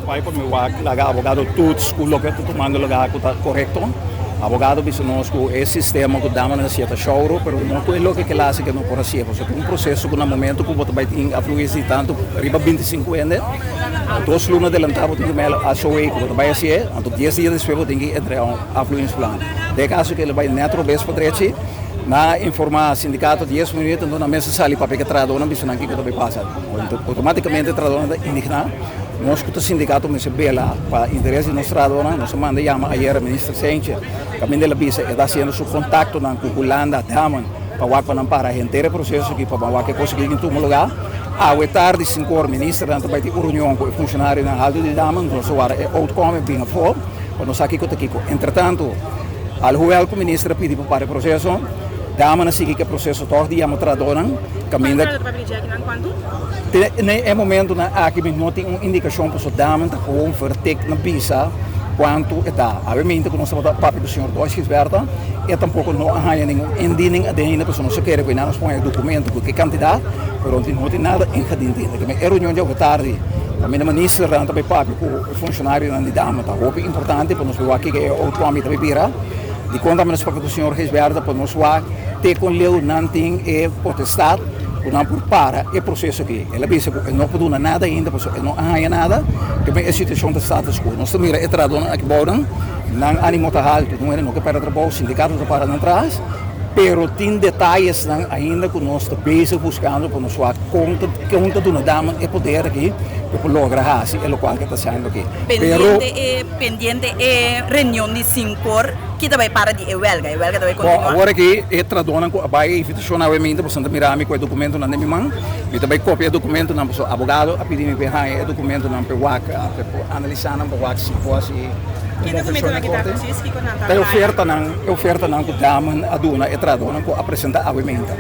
no bai pa mi wak laga abogado toets ku loke ta tumando lugar ku ta korekto. Abogado bisa nos ku e sistema ku damanan hasié ta shouro, pero no ku e loke ke hasi ke no por hasié, pasobra ta un proseso ku na momento ku bo ta bai tin afluensia di tantu riba 25 hende, 2 luna adelantá bo tin ku mel SOA ku bo ta bai hasié, anto 10 dia despues bo tin ku entregá un afluensplan. Den e kaso ku el a bai nèt robes pa drechi, nan a informá sindikato 10 minuut, anto nan mes a sali papia ku e trahadónan bisa nan kiko ta bai pasa. Outomátikamente e trahadónan ta indigná. Nos ku ta sindikato mester bela pa interes di nos trahadónan. Nos a manda yama ayera minister Cijntje, kaminda el a bisa e ta hasiendo su kontaktonan ku Hulanda, Damen, pa wak pa nan para henter e proseso aki, pa ban wak e kos aki tin tuma lugá. Awe tardi 5 or ministernan ta bai tin un reunion ku e funshonarionan haltu di Damen. Nos a wara e outcome e bin afó pa nos sa kiko ta kiko. Entretantu, alhoewel ku minister a pidi pa para e proseso, Damen a sigui ku e proseso tòg di yama trahadónan kaminda. Te na e momentonan aki mi no tin un indikashon pasobra Damen ta gewoon vertik na bisa kuantu e ta. Awe ku nos tabata papia ku señor Dois Gisberta, e tampoko no a haña ningun indiening aden ainda pasobra nos a kere ku nos pone dokumento ku ke kantidat, pero no tin nada ingediend ainda. E reunion djawe tardi kaminda ministernan ta bai papia ku e funshonarionan di Damen ta hopi importante pa nos por wak kiko e outcome ta bai bira. Dikon tambe nos papia ku señor Gisberta pa nos wak te kon leu nan tin e potestat ku nan por para e proseso aki. El a bisa ku e no por duna nada ainda pasobra e no a haña nada, ke e situashon ta status quo. Nos ta mira e trahadónan aki bou nan, nan ánimo ta haltu, no hende no ke pèrdè trabou, sindikato ta para nan tras, pero tin detayesnan ainda ku nos ta bezig buskando pa nos wak kon ta kon ta duna Damen e poder aki pa por logra hasi e lokual ke ta hasiendo aki. Pero Pendiente e pendiente e reunion di 5 or, ki ta bai para di e welga? E welga ta bai Bon, kontinuá? awor aki e trahadónan ku a bai e invitashon awe mainta pasobra ta mira mi ku e dokumentonan den mi man. Mi ta bai kopia e dokumentonan pasobra abogado a pidi mi pa e haña e dokumentonan pa e wak, pa e por analisá nan pa wak si por hasi Ki un dokumentonan moshon ki ta na korte. presis? Kiko nan ta Ta e haña? ofertanan, e ofertanan ku Damen a duna e trahadónan ku a presentá awe mainta.